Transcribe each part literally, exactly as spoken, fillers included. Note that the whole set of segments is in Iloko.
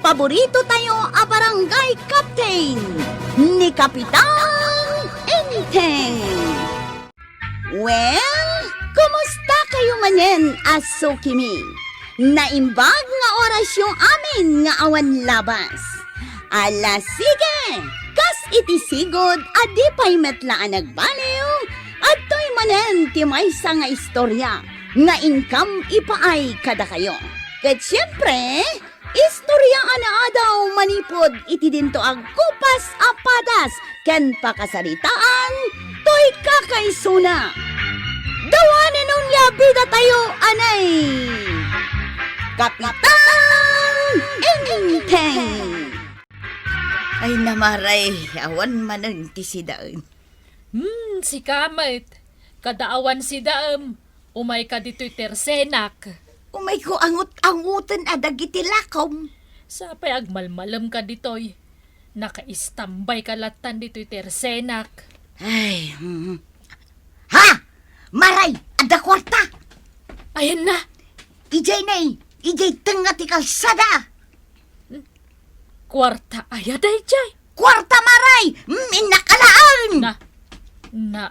paborito tayo a barangay captain, ni Kapitan Enteng. Well, kumusta kayo manen a sukimi? Naimbag nga orasyo amin nga awan labas. Ala, sige! Kas iti sigud a di pay met la a nagbaliw, adtoy manen ti maysa nga istorya nga inkam ipaay kadakayo. Ket siempre, istorya a naadaw manipud iti dinto a kupas a padas ken pakasaritaan toy kakaisuna. Dawanen onia bidatayo, anay! Kapitan Enteng! Ay, Maray, awan manen ti sidaen. Hmm, sika met. Kada awan sidaem, umayka ditoy tersenak. Umayko angut-anguten a dagiti lakom. Sapay agmalmalemka ditoy. Nakaistambayka lattan ditoy tersenak. Ay, hmm. Ha! Maray, adda kuarta! Ayan na! Ijay nay, ijay tengnga ti kalsada! Kuarta aya dayjay? Kuarta, Maray! Mm, innak alaen! Na, na,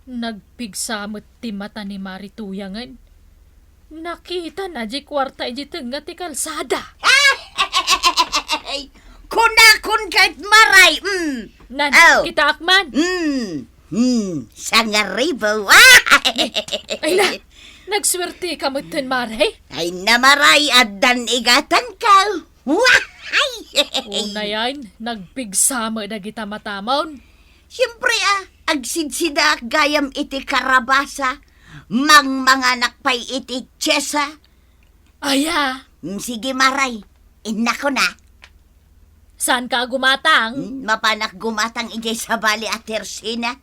nagpigsa met ti mata ni Mari Tuyangen. Nakitana diay kuarta ijay tengnga ti kalsada. Kunakon ket, Maray, mm. Nan, Oh. kitaak man. Mm. Hmm, sangaribu. Ay na, nagsuerteka metten, Mare. Ay na, Maray, addan igatangko. Wahay! Unayen, nagpigsa met dagita matamon. Siempre, ah, agsidsidaak gayam iti karabasa, mangmanganak pay iti tsiesa. Aya? Mm, sige, Maray. Innako na. Saanka a gumatang? Hmm, mapanak gumatang idiay sabali a tersena.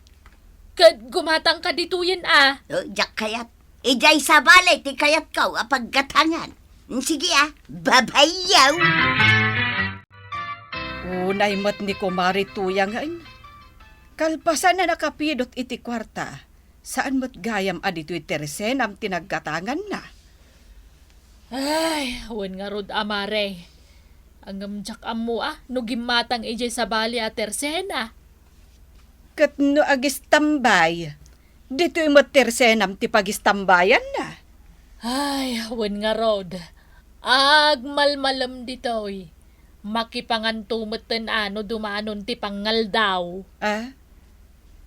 Ket gumatangka ditoyen a? Oh, diak kayat. Idiay sabali ti kayatko a paggatangan. Hmm, sige a, babayaw. Unay met ni Kumare Tuyangen. Kalpasan a nakapidot iti kuarta, saan met gayam a ditoy tersenam ti naggatanganna. Ay, wen ngarud a, Mare. Ngem diak ammo a no gimmatang idiay sabali a tersena. Ket no agistambay, ditoy met tersenam ti pagistambayanna. Ay, wen ngarud. Agmalmalem ditoy. Makipanganto metten a no dumanon ti pangngaldaw. Ah?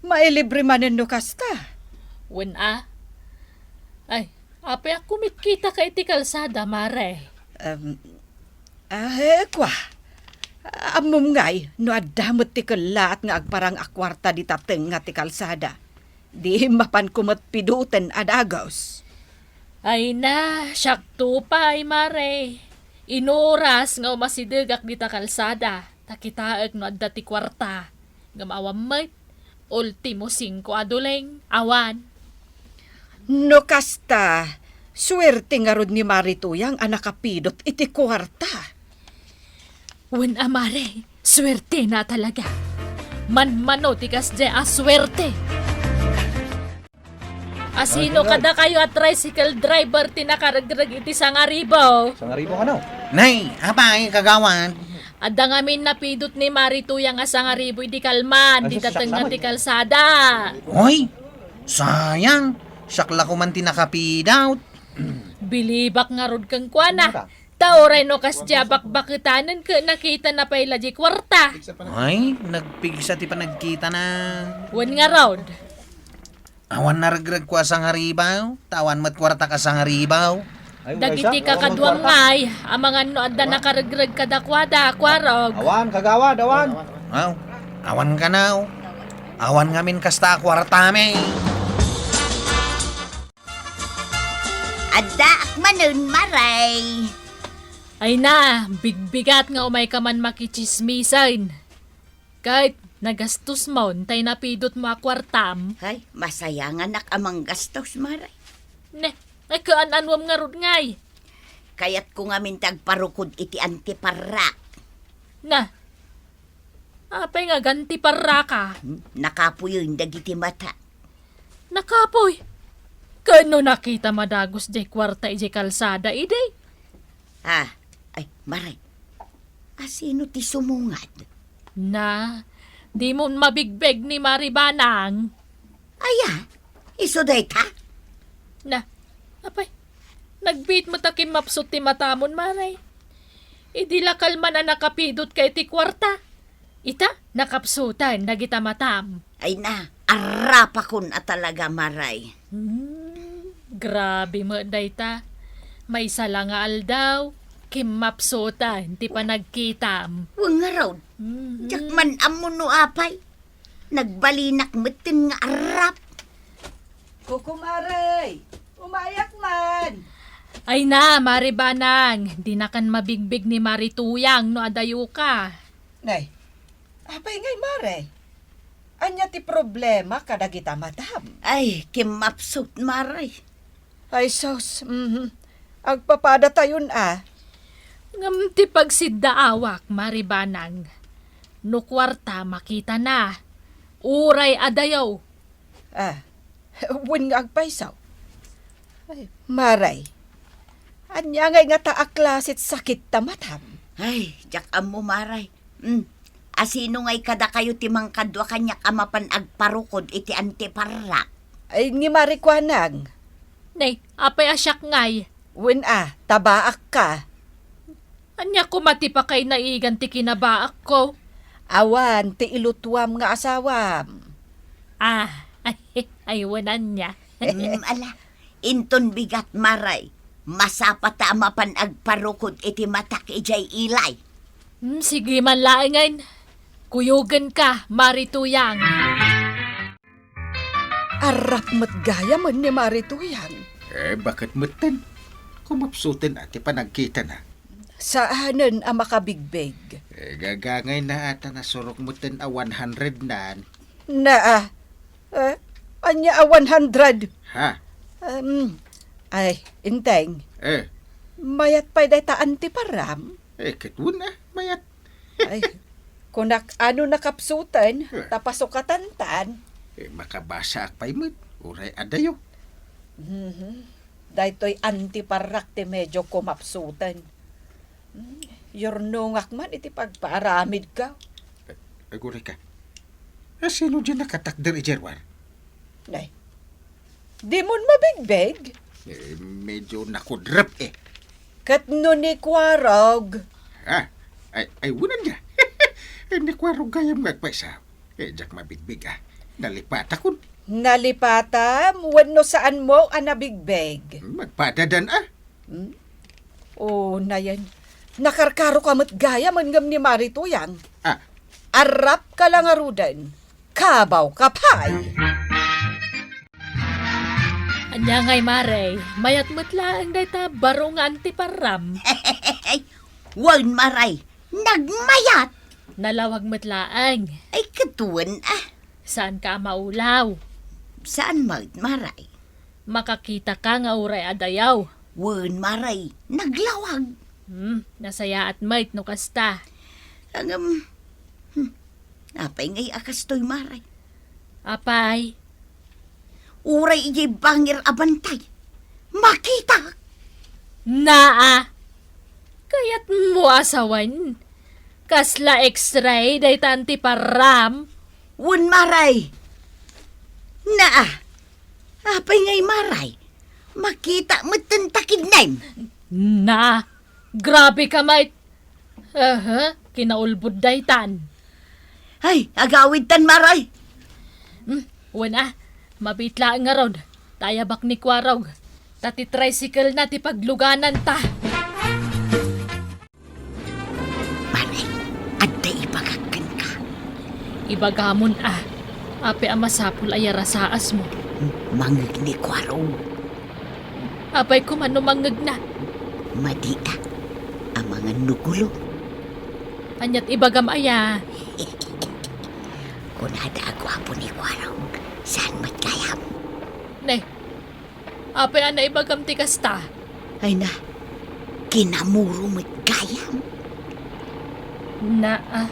Mailibre manen no kasta? Wen a. Ay, apay a kumitkitaka iti kalsada, Mare? Em, ah, eh, kua. Ammom ngay, no adda met ti kellaat nga agparang a kuarta dita tengnga ti kalsada, di mapanko met pidoten a dagus. Ay na, siakto pay, Mare. Inuras nga umasidegak dita kalsada, ta kitaek no adda ti kuarta. Ngem awan met, ultimo singko a duleng, awan. No kasta, suerte ngarud ni Mare Tuyang a nakapidot iti kuarta. Wen a, Mare, suertena talaga. Manmano ti kasdiay a suerte. Asino kadakayo a tricycle driver ti nakaregreg iti sangaribu? Sangaribu kano? Nay, apay, kagawad? Adda ngamin napidot ni Mare Tuyang a sangaribu idi kalman, Ay, dita tengnga ti kalsada. Oy, sayang. Siak la koman ti nakapidot. Bilibak ngarud kenkuana. Ano ka? Ta uray no kasdiay a bakbaketanen ket nakitana pay la diay kuarta. Ay, nagpigsa ti panagkitana. Wen ngarud. Awan naregregko a sangaribu, ta awan met kuartak a sangaribu. Dagiti kakaduam ngay, amangan no adda nakaregreg kadakuada, kuarog. Awan, kagawad, awan. Aw, awan kano. Awan ngamin kasta a kuartami. Addaak manen, Mare. Ay na, bigbigat nga umayka man makitsismisen. Ket nagastos mon tay napidot mo a kuartam. Ay, masayanganak a manggastos, Mare. Ne, ay kaan-anuam ngarud ngay. Kayatko ngamin ti agparukod iti antiparrak. Na, apay nga agantiparraka? Hmm, nakapuyen dagiti mata. Nakapuy? Ken no nakita madagus diay kuarta idiay kalsada idi? Ah, ay, Mare. Asino ti sumungad? Na, dimon mabigbeg ni Mari Banang. Aya, isu dayta? Na, apay, nagbiit met a kimmapsut ti matamon, Mari. Idi la kalman a nakapidot ka iti kuarta, ita, nakapsutan dagita matam. Ay na, arrapakon a talaga, Mari. Hmm, grabe met dayta. Maysa la nga aldaw, kimmapsutan ti panagkitam. Wen ngarud, Mhm. Diak man ammo no apay. Nagbalinak metten nga arrap. Kuko Mari, umayak man. Ay na, Mari Banang, dinakan mabigbeg ni Mari Tuyang no adayo ka. Nay, apay ngay, Mari? Ania ti problema kadagita matam? Ay, kimmapsut, Mari. Ay, sus, mhm. Agpapadatayon a. Ngem ti pagsiddaawak, Mari Banang, no kuarta makitana, uray adayo. Ah, wen nga agpayso. Ay, Mari, ania ngay ngata a klasit sakit ta matam? Ay, diak ammo, Mari. Hmm. Asino ngay kadakayo ti mangkadua kaniak a mapan agparukod iti antiparrak? Ay, ni Mari Kuanang. Nay, apay a siak ngay? Wen a, tabaak ka. Ania koma ti pakainaigan ti kinabaakko? Awan, ti ilutuam nga asawam. Ah, ay, ay, wen ania. Mm, ala, inton bigat, Mari. Masapata a mapan agparukod iti matak idiay ilay. Hmm, sige man laengen. Kuyogen ka, Mari Tuyang. Arrap met gayamen ni Mari Tuyang. Eh, baket metten? Kumapsuten a ti panagkitana. Saanen a makabigbeg. Eh, gagangay na ata nasurok metten a one hundred nan. Naa. Eh, ania a one hundred? Ha? Um, ay, Inteng. Eh. Mayat pay dayta antiparam? Eh, ket wen a, mayat. Ay, kunak ano nakapsuten, eh, ta pasukatantan. Eh, makabasaak pay met, uray adayo. Mhm. Daytoy antiparrak ti medyo kumapsuten. Hmm, yurnongak man iti pagpaaramidko. Ag-, aguray ka. Asino di nakatakder idiay ruar? Nay, dimon mabigbeg? Eh, medyo nakudrep, eh. Ket no ni Kuarog? Ah, ay, ay, wen ania. Eh, ni Kuarog gayam nga agpayso. Eh, diak mabigbeg, ah. Nalipatakon. Nalipatam? Wenno saanmo a nabigbeg? Magpadadan, ah. Hmm? O, nayen. Nakarkaroka met gayamen ngem ni Mari Tuyang. Ah. Arrapka la ngaruden. Kabawka pay. Ania ngay, Mari? Mayat met laeng dayta baro nga antiparam. Wen, Mari. Nagmayat. Nalawag met laeng. Ay, ket wen, ah. Saanka a maulaw? Saan met, Mari? Makakitaka nga uray adayo. Wen, Mari, naglawag. Hmm, nasayaat met no kasta. Ngem, hmm, apay ngay a kastoy, Mari? Apay? Uray idiay bangir a bantay, makitak. Naa, kayatmo a sawen? Kasla X-ray dayta antiparam? Wen, Mari. Naa. Apay ngay, Mari? Makita metten ta kidnem. Na, grabe ka met. Aha, kinaulbod daytan. Ay, agawidtan, Mari. Hmm, wen a, mabiit laeng ngarud. Ta ayabak ni Kuarog. Ta ti tricycle na ti paglugananta. Mari, adda ibagak kenka. Ibagamon a, apay a masapul a yarasaasmo. Mangngeg ni Kuarog. Apay koma no mangngegna? Madi a, amangan no gulo. Aniat ibagam aya? Kunada a guapo ni Kuarog, saan met gayam? Ne, apay a naibagam ti kasta? Ay na, kinamuro met gayam. Naa,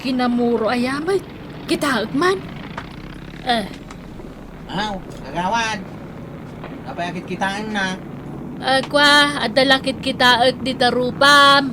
kinamuro aya met? Kitaek man. Eh. Aw, kagawad. Apay a kitkitaenna? Ah, kua, adda la kitkitaek dita rupam.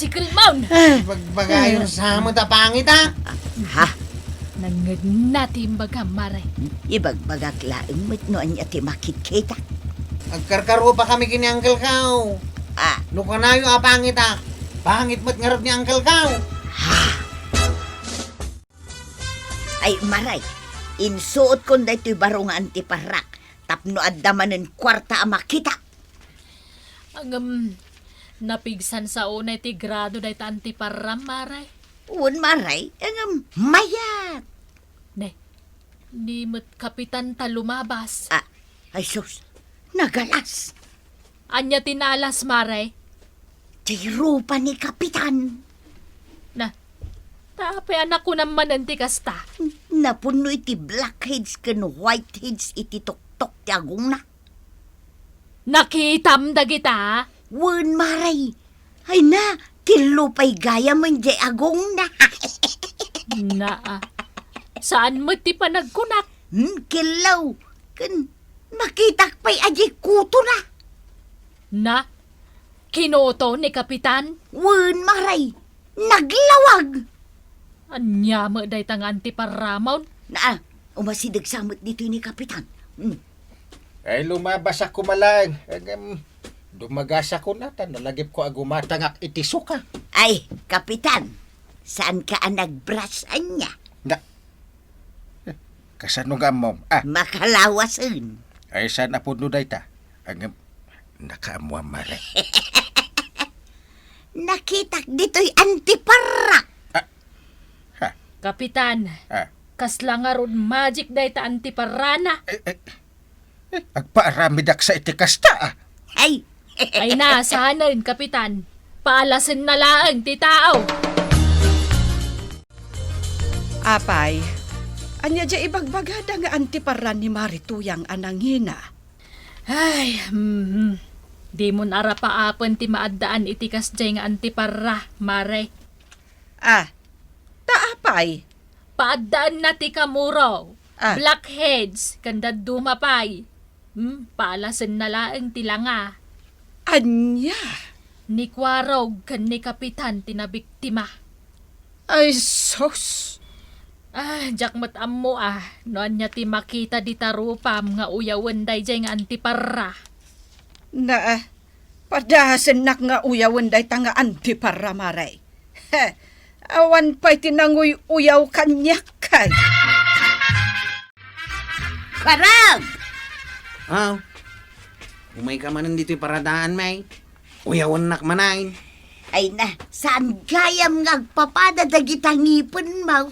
tricycle mon. Ah. Ibagbagayon sa met a pangit, a. Ha? Nangngegna ti imbagam, Mare. Ibagbagak laeng met no ania ti makitkitak. Agkarkarupakami ken ni Uncle Kao. Ah. No kanayo a pangit, a, pangit met ngarud ni Uncle Kao. Ha? Ay, Mare, insuotkon daytoy baro nga antiparrak tapno adda manen kuarta a makita. Ngem, napigsan sa unay ti grado dayta antiparram, Mare. Wen, Mare, ngem mayat. Ne, ni met kapitan ta lumabas. Ah, ay sus, nagalas. Ania ti naalas, Mare? Ti rupa ni kapitan. Na, ta apay a nakunam manen ti kasta? Napunno iti blackheads ken whiteheads iti tuktok ti agongna. Nakitam dagita? Wen, Mare. Ay na, killo pay gayam diay agongna. Naa. Saan met ti panagkunak? Hmm, killo. Ken makitak pay a diay kutona. Na, kinuto ni Kapitan? Wen, Mare. Naglawag! Ania met dayta nga antiparramon? Naa, umasideg sa met ditoy ni Kapitan. Hmm. Ay, lumabasak koma laeng. Agam, dumagasakon a, ta nalagipko a gumatangak iti suka. Ay, Kapitan, saanka a nagbrush ania? Na, kasano nga ammom? Ah. Makalawasen. Ay, saan a pudno dayta? Agam, nakaammoam, Mare. Nakitak ditoy antiparra. Ah. Ha? Kapitan, ah, kasla ngarud magic dayta antiparrana. Eh, eh, eh, agpaaramidak sa iti kasta, ah. Ay. Ay na, sanen, Kapitan. Paalasen na laeng ti tao. Apay, ania diay ibagbagada nga antiparran ni Mare Tuyang a nangina? Ay, mhm. Dimon arapaapen ti maaddaan iti kasdiay nga antiparra, Mare. Ah, ta apay? Paaddaanna ti kamuro, ah, blackheads, ken dadduma pay. Hmm, paalasenna laeng ti langa. Ania? Ni Kuarog ken ni Kapitan ti nabiktima. Ay, sus! Ah, diak met ammo, ah, no ania ti makita dita rupam nga uyawen daydiay nga antiparra. Na, ah, padasennak nga uyawen dayta nga antiparra, Mare. He, awan pay ti nanguy-uyaw kaniak, kay. Barang! Ah, umayka manen ditoy paradaan, May. Uyawennak manen. Ay na, saan gayam nga agpapada dagita ngipenmo?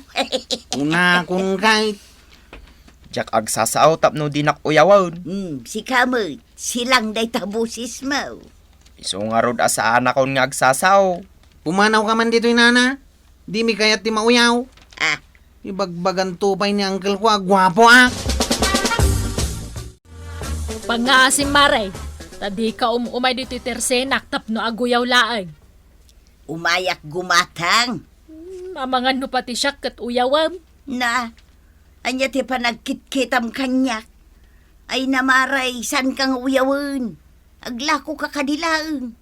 Kunakon kay. Diak agsasao tapno dinak uyawen. Hmm, sika met, silang dayta bosesmo. Isu ngarud a saanakon nga agsasao. Pumanawka man ditoy, nana. Dimi kayat ti mauyaw. Ah. Ibagbaganto pay ni uncle ko a guapoak. Pangngaasim, Mare, ta dika um-umay ditoy tersenak tapno aguyaw laeng. Umayak gumatang. Hmm, amangan no pati siak ket uyawem. Na, ania ti panagkitkitam kaniak? Ay na, Mare, saanka nga uyawen? Aglakoka kadi laeng.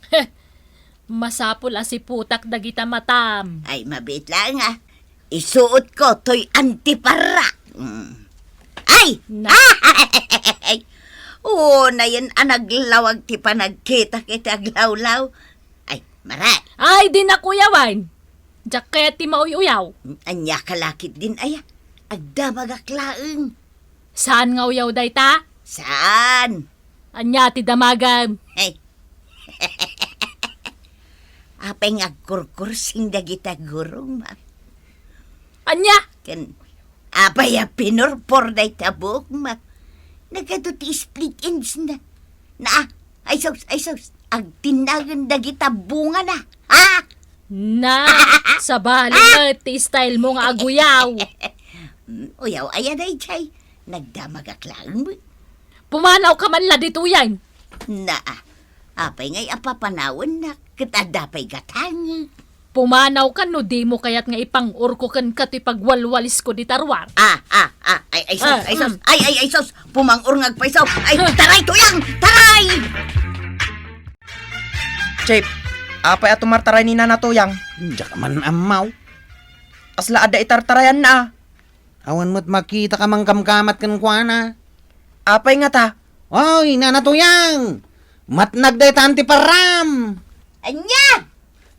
Heh, masapul a siputak dagita matam. Ay, mabiit laeng, ah. Isuotko toy antiparra. Mm. Ay! Na- Unayen a naglawag ti panagkitak iti aglawlaw. Ay, Mare. Ay, dinak uyawen. Diak kayat ti mauy-uyaw. Ania ka la ketdin, aya? Agdamagak laeng. Saan nga uyaw dayta? Saan? Ania ti damagem? Hey. Apay nga agkurkursing dagita gurongmo? Ania? Ken, apay a pinurpor dayta buokmo? Nagadu ti split ends na. Na, ay sus, ay sus, agtinnagen dagita bungana. Ha? Na, sabali met ti style mo nga aguyaw. Mm, uyaw aya daydiay, nagdamagak laeng met. Pumanawka man la ditoyen. Naa, apay ngay a papanawennak, ket adda pay gatangek. Pumanawka no dimo kayat nga ipang-urko kenka ti pagwalwalisko dita ruar. Ah, ah, ah, ay, ay, sus, Ah, ay, sus, mm. ay, ay, ay, sus, pumang-ur nga agpayso. Ay, Ah. taray, Tuyang, taray! Chief, apay a tumartaray ni Nana Tuyang? Diak man ammaw. Kasla adda itartarayanna, ah. Awan met makitaka mangkamkamat kenkuana. Apay ngata? Oy, Nana Tuyang! Matnag dayta antiparram! Ania?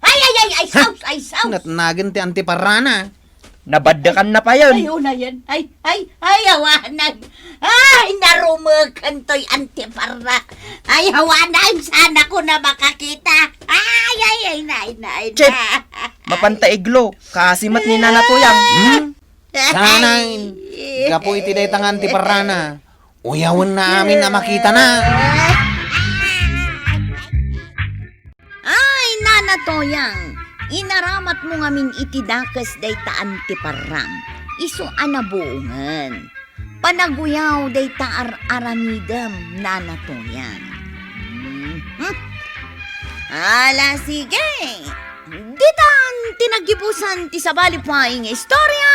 Ay, ay, ay, ay, sus, ay, sus! Natnagen ti antiparrana. Nabaddekan na payen. Ay, unayen. Ay, ay, ay, awanan. Ay, narumeken toy antiparra. Ay, awanan. Saan ako na makakita? Ay, ay, ay, nay, nay, Chip, na. Mapanta iglo. Kaasi met ni Nana Tuyang. Hmm? Sanayen, gapu iti dayta nga antiparrana, uyawenna amin a makitana. Ay, Nana Tuyang, inaramatmo ngamin iti dakes dayta antiparram. Isu a nabuongen. Panaguyaw dayta ar-aramidem, Nana Tuyang. Mhm. Ala, sige. Ditan ti naggibusan ti sabali pay nga istorya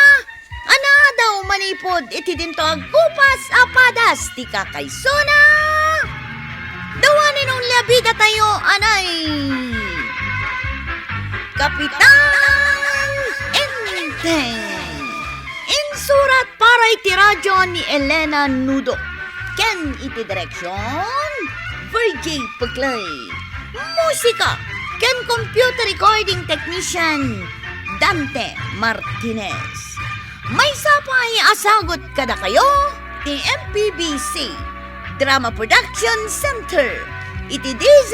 a naadaw manipud iti dinto agkupas a padas ti kakaisuna. Dawanen onli a bidatayo, anay, Kapitan Enteng. Insurat para iti radyo ni Elena Nudo. Ken iti direksyon, Virgie Puclay. Musika ken computer recording technician, Dante Martinez. Maysa pay a sagut kadakayo ti M P B C Drama Production Center iti D Z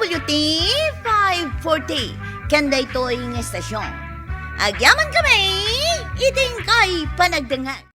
W T five forty ken daytoy nga estasyon. Agyamankami iti inkay panagdengngeg.